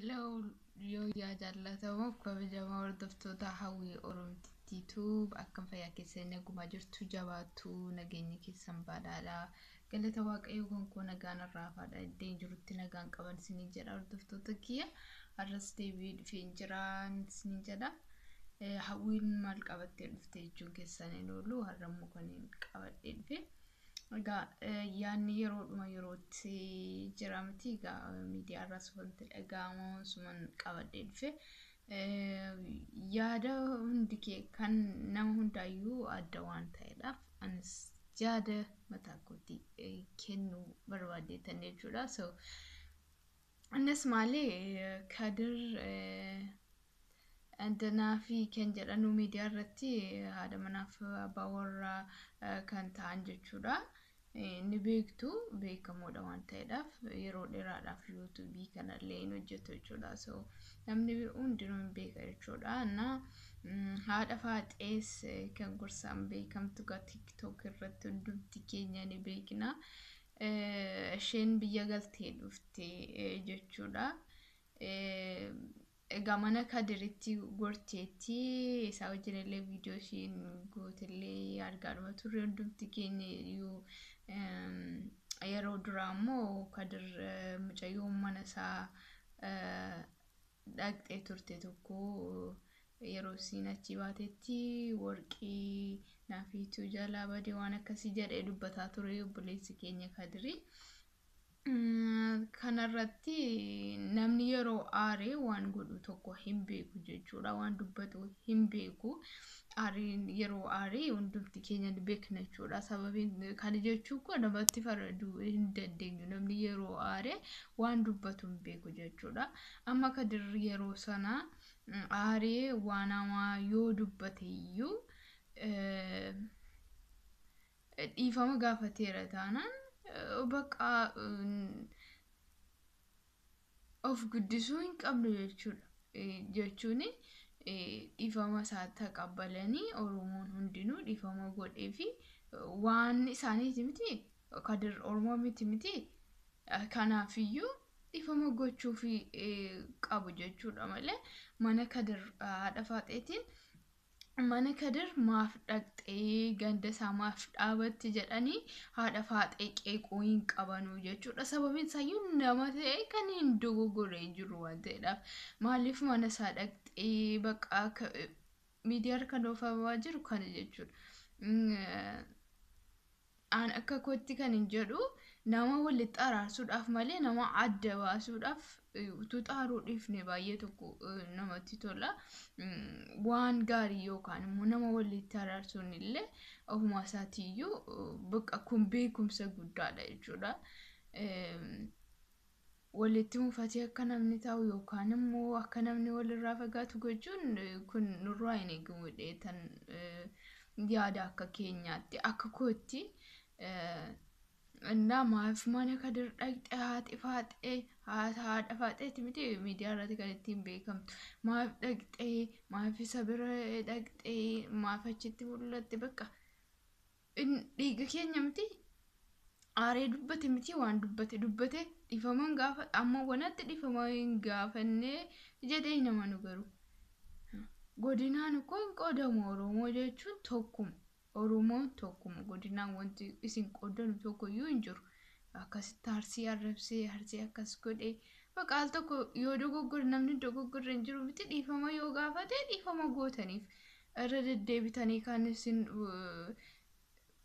Hello, yoo jaallatamuuf kabajamoo hordoftoota Hawwii Oromtittiitu akkam fayyaa keessan nagumaa jirtu jabaattu nageenya keessan badhaadha. Galata Waaqayyoo gonkoo nagaan irraa faadha iddeen jirutti nagaan qaban isiniin jedha hordoftoota kiyya. Har'as deebi'ee dhufeen jira isiniin jedha. Hawwiin maal qabattee dhufte jechuun keessan hin oolu, har'a immoo kan hin qabadhee dhufe. Egaa yaadni yeroodhuma yerootti jira miti, egaa miidiyaa irraas wanti dhaga'amu suman qabadhee dhufe. Yaada hundi kee kan nama hundaayyuu adda waan ta'eedhaaf anis yaada mataa kootii kennuu barbaadeetan jechuudha. So innis maali, Kadir Danaa fi kan jedhanu miidiyaa irratti haadha manaaf abbaa warraa kan ta'an jechuudha. Ni beektu, beekamoodha waan ta'eedhaaf yeroo dheeraadhaaf yuutuubii kanallee hin hojjetu jechuudha. So namni hundinuu hin beeka jechuudha. Na haadha faaxees kan gorsaan beekamtu gaa TikTok irratti hundumti keenya ni beekna. Isheen biyya galtee dhufte jechuudha. Egaa mana Kadiritti gorteetti, isaa wajjin illee viidiyoo ishiin gootellee argaadhuma turre hundumti keenya iyyuu. Yeroo duraa immoo Kadir mucayyoon mana isaa dhaqxee turte tokko yeroo isiin achi baatetti warqii naafiituu jalaa badee waan akkasii jedhee dubbataa ture obboleessi keenya Kadiri. Kanarratti namni yeroo aaree waan godhu tokko hin beeku jechuudha. Waan dubbatu hin beeku. Aariin yeroo aaree hundumti keenya ni beekna jechuudha. Sababiin kana jechuun kun namatti faraduu hin dandeenyu. Namni yeroo aaree waan dubbatu hin beeku jechuudha. Amma Kadir yeroo sana aaree waan hamaa yoo dubbate iyyuu dhiifama gaafateera taanaan bakka of guddisuu hin qabnu jechuudha. Jechuun dhiifama isaa taqabbalanii Oromoon hundinuu dhiifama godhee fi waan isaaniiti miti, Kadir Oromoo miti miti, kanaafiyyuu dhiifama gochuufi qabu jechuudha malee mana Kadir haadha faaxeetiin mana Kadir maaf dhaqxee, ganda isaa maaf dhaabatti jedhanii haadha faaxee qeequu hin qabanuu jechuudha. Sababiin isaayyuu nama ta'e kan hin dogoggoree jiru waan ta'eedhaaf. Maaliif mana isaa dhaqxee, bakka miidiyaa kan oofamaa jiru kana jechuudha. An akka kootti kan hin jedhu nama walitti araarsuudhaaf malee nama adda baasuudhaaf utuu xaaruu dhiifne baay'ee tokko namatti tola. Waan gaarii yookaan immoo nama walitti araarsuun illee ofuma isaatiiyyuu bakka kun beekumsa guddaadha jechuudha. Walitti mufatee akka namni taa'u yookaan immoo akka namni walirraa fagaatu gochuun kun nurraa hin eegamu jedheetan yaada akka keenyaatti, akka kootti. Innaa maaf mana Kadir dhaqxe haati faaxee, haadha faaxeeti miti miidiyaa irratti kan ittiin beekamtu, maaf dhaqxee, maaf isa bira dhaqxee, maaf achitti mul'atte, bakka dhiiga keenya miti, aaree dubbate miti, waan dubbate dubbate dhiifama hin gaafa, amma wanatti dhiifama hin gaafanne jedhee nama nu garuu. Godinaan koo hin qoodamu, Oromoo jechuun tokkuma. Oromoon tokkuma, godinaan wanti isin qoodanu tokko iyyuu hin jiru. Akkasitti Arsii arrabsee, Arsii akkas godhee, bakka al tokko yoo dogoggore, namni dogoggorre hin jiru miti, dhiifama yoo gaafate dhiifama gootaniif irra deddeebitanii kan isin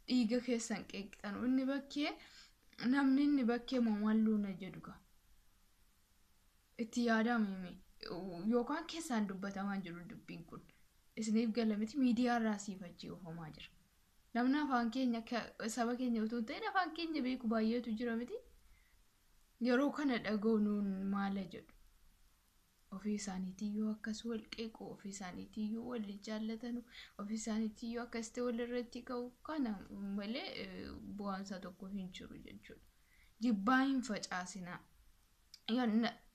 dhiiga keessan qeeqxan inni bakkee namni inni bakkee malluu na jedhu gaa. Itti yaadame yookaan keessaan dubbatamaa jiru dubbiin kun. Isiniif gala miti, miidiyaa irraa siifachii oofamaa jira. Namni afaan keenya saba keenya utuu hin ta'in afaan keenya beeku baay'eetu jira miti. Yeroo kana dhaga'u nuun maala jedhu. Ofii isaaniitiyyuu akkas wal qeequ, ofii isaaniitiyyuu wal jaallatanu, ofii isaaniitiyyuu akkasitti walirratti ka'u, kana malee bu'aan isaa tokko hin jiru jechuudha. Jibbaa hin facaasinaa.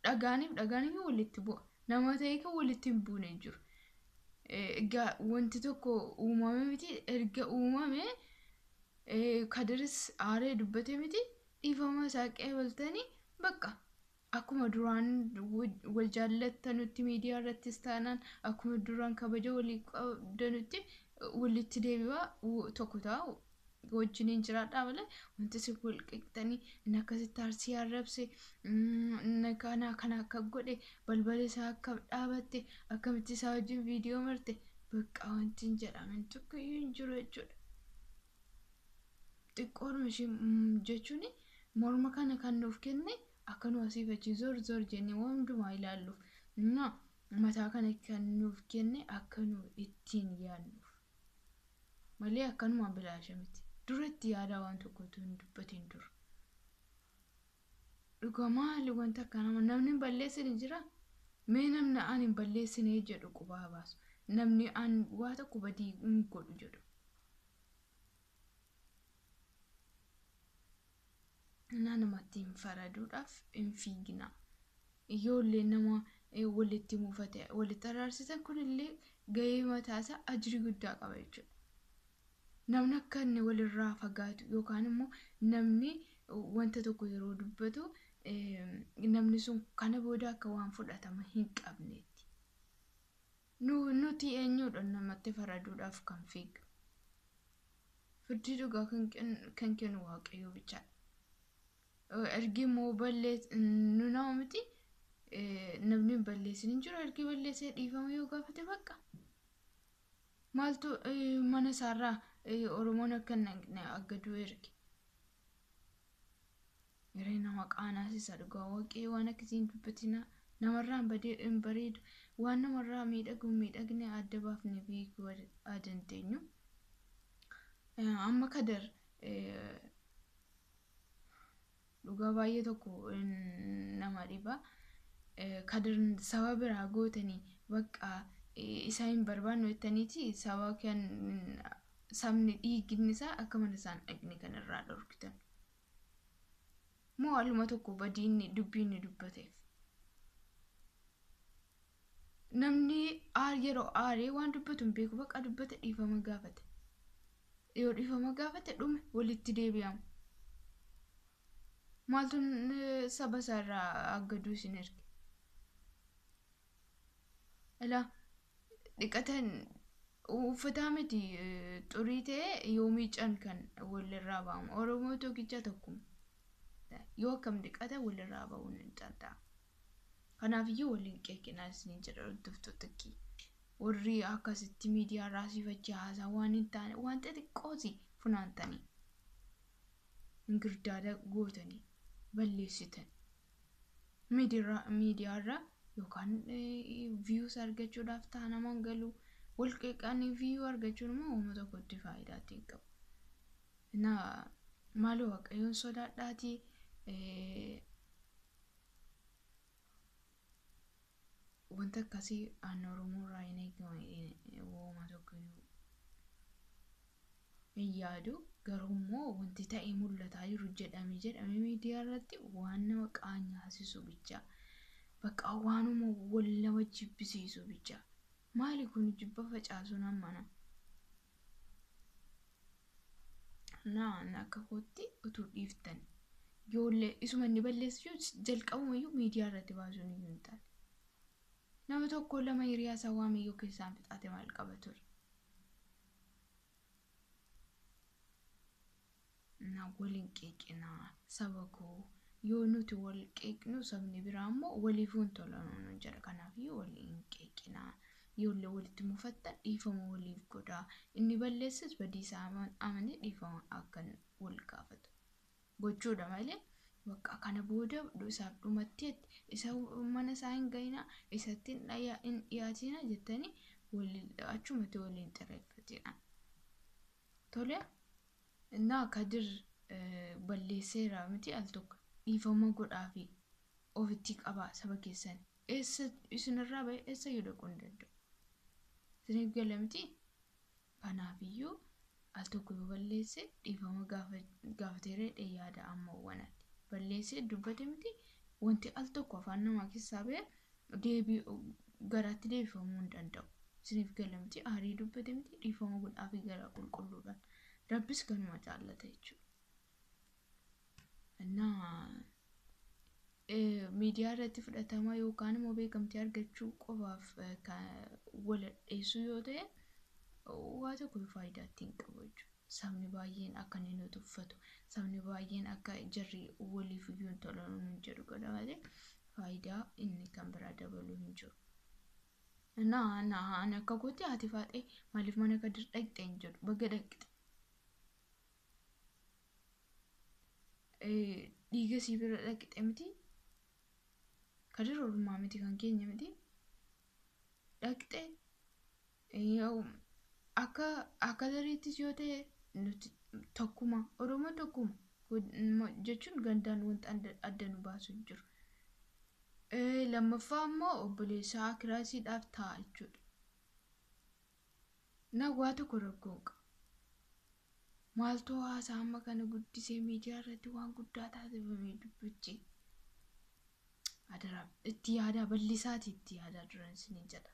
Dhagaaniif dhagaaniyyuu walitti bu'a. Nama ta'e kan walitti hin buune hin jiru. Egaa wanti tokko uumame miti, erga uumame Kadiris aaree dubbate miti, dhiifama isaa qeebaltanii bakka Akkuma duraan wal jaallattanutti miidiyaa irrattis taanaan akkuma duraan kabaja walii qabdanutti walitti deebi'aa tokko ta'a wajjiniin jiraadhaa malee wanti isin wal qeeqxanii inni akkasitti arsii arrabse inni kana kana akka godhe balbala isaa akka dhaabatte akkamitti isaa wajjin viidiyoo marte bakka wanti hin jedhamin tokko iyyuu hin jiru jechuudha. Xiqqoodhuma ishee jechuun morma kana kan nuuf kenne akka nu asiif achi zor zor jennee waan hundumaa ilaalluuf mataa kana kan nuuf kenne akka nu ittiin yaadnuuf malee akkanumaan bilaasha miti. Duratti yaada waan tokko utuu hin dubbatin dura. Dhugaa maali wanta akkanaa namni hin balleessine jira? Mee namni ani hin balleessine jedhu qubaa baasu. Namni an waa tokko badii hin godhu jedhu. Naa namatti hin faraduudhaaf hin fiigina. Ijoollee nama walitti mufate walitti araarsisan kunillee gahee mataasaa ajrii guddaa qaba jechuudha. Namni akka inni walirraa fagaatu yookaan immoo namni wanta tokko yeroo dubbatu namni sun kana booda akka waan fudhatama hin qabneetti. Nuti eenyudha namatti faraduudhaaf kan fiigu? Firdii dhugaa kan kennu Waaqayyo bichaadha. Ergi immoo nu nama miti namni hin balleessin hin jiru ergi balleessee dhiifama yoo gaafate bakka. Maaltu mana isaarraa Oromoon akka hin aggaduu erge. Yeroo nama qaanaasisa dhugaa waaqee waan akkasii hin dubbatinaa namarraa hin bareedu waan namarraa miidhagu miidhagne adda baafnee beekuu dandeenyu. Amma Kadir dhugaa baay'ee tokko nama dhiba. Kadir saba biraa gootanii bakka isa hin barbaannu jettaniiti saba kan sabni dhiigni isaa akka mana isaan dhaqne kan irraa dhorkitan. Moo haaluma tokko badiinni dubbiinni dubbateef. Namni yeroo aaree waan dubbatu hin beeku bakka dubbate dhiifama gaafate. Yoo dhiifama gaafate dhume walitti deebi'amu. Maaltu saba isaarraa aggaduu isin erge? Ilaa dhiqatan uffata miti xurii ta'e yoo miican kan walirraa ba'amu. Oromoo tokkicha tokkuma. Yoo akkam dhiqatan walirraa ba'uun hin danda'amu. Kanaafiyyuu waliin qeeqinaa isiniin jedha hordoftoota kiyya. Warri akkasitti miidiyaa irraa asii haasaa waan hin taane waan xixiqqooti funaantanii ingirdaada gootanii balleessitan. Miidiyaa irraa yookaan viyuus argachuudhaaf ta'a namaan galu wal qeeqanii viyuu argachuun immoo uummata tokkotti faayidaa ittiin qabu. Maaloo Waaqayyoon sodaadhaatii wanta akkasii aan Oromoo irraa hin eegamu uummata tokkoyyuu hin yaadu garuu immoo wanti ta'ee mul'ataa jiru jedhamee jedhamee miidiyaa irratti waan nama qaanyaasisu bicha bakka waanuma wal nama jibbisiisu bicha maali kun jibba facaasuun hammana. Naan akka kootti utuu dhiiftan ijoollee isuma inni balleessu jalqabumayyuu miidiyaa irratti baasuun iyyuu hin taane. Nama tokko lama hiriyaa isaa waamiyyuu keessaan fixaate maal qaba ture? Na waliin qeeqinaa saba koo yoo nuti wal qeeqnu sabni biraa immoo waliifuu hin tolan nuun jedha. Kanaafiyyuu waliin qeeqinaa. Ijoollee walitti mufattan dhiifama waliif godhaa. Inni balleesses badii isaa amanee dhiifama akka wal gaafatu gochuudha malee bakka kana booda isaaf dhumatti isa mana isaa hin gahina isatti hin dhiyaatina jettanii achumatti waliin xirreeffatina. Tole innaa Kadir balleesseera miti al tokko dhiifama godhaafi ofitti qabaa saba keessan eessa isinirraa bahe eessa iyyuu dhaquu hin danda'u. Isiniif gala miti kanaafiyyuu al tokko yoo balleesse dhiifama gaafateera jedhee yaada amma wanatti. Balleessee dubbate miti wanti al tokko afaan namaa keessaa bahe deebii garaatti deebifamuu hin danda'u. Isiniif gala miti aarii dubbate miti dhiifama godhaafi garaa qulqulluudhaan. Rabbis kanuma jaallata jechuudha. Innaa Miidiyaa irratti fudhatama yookaan immoo beekamtii argachuu qofaaf wal dheessuu yoo ta'e, waa tokko faayidaa ittiin qabu jechuudha. Sabni baay'een akka inni nu tuffatu, sabni baay'een akka jarri waliif iyyuu hin tolan hin jedhu godha malee faayidaa inni kan biraa dabaluu hin jiru. Naa akka kootti haati Faaxee maaliif mana Kadir dhaqxe hin jedhu, baga dhaqxe. Dhiiga sii bira dhaqxe miti. Kadir ormaa miti, kan keenya miti. Dhaqxe akka dariittis yoo ta'e, nuti tokkuma, Oromoo tokkuma jechuun gandaan wanta adda nu baasu hin jiru. Lammaffaa immoo obboleessaa kiraasiidhaaf ta'a jechuudha. Na waa tokko rakkoo hin qabu. Maaltu haasaa amma kana guddisee miidiyaa irratti waan guddaa taasifamee dubbichi? Adaraa itti yaadaa, bal'isaati itti yaadaa duran isiniin jedha.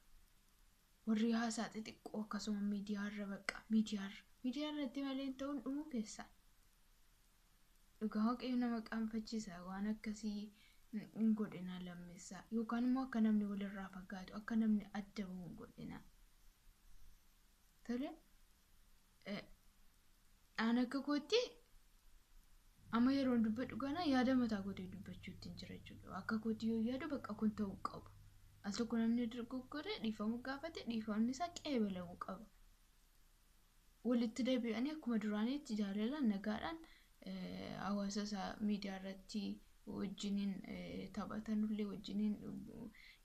Warri haasaa xixiqqoo akkasuma miidiyaa irra bakka miidiyaa irratti malee hin ta'uun dhumuu keessaa. Dhugaa Waaqayyo nama qaanfachiisa, waan akkasii hin godhina lammeessaa, yookaan immoo akka namni walirraa fagaatu, akka namni adda bahu hin godhina. Tole, aan akka kootti amma yeroon dubbadhu kana yaada mataa kootii dubbachuutti hin jira jechuudha. Akka kootti yoo yaadu, bakka kun ta'uu qabu. Al tokko namni dogoggore dhiifama gaafate, dhiifamni isaa qeebalamuu qaba. Walitti deebi'anii akkuma duraaniitti jaalalaan, nagaadhaan hawaasa isaa miidiyaa irratti wajjiniin taphatanullee, wajjiniin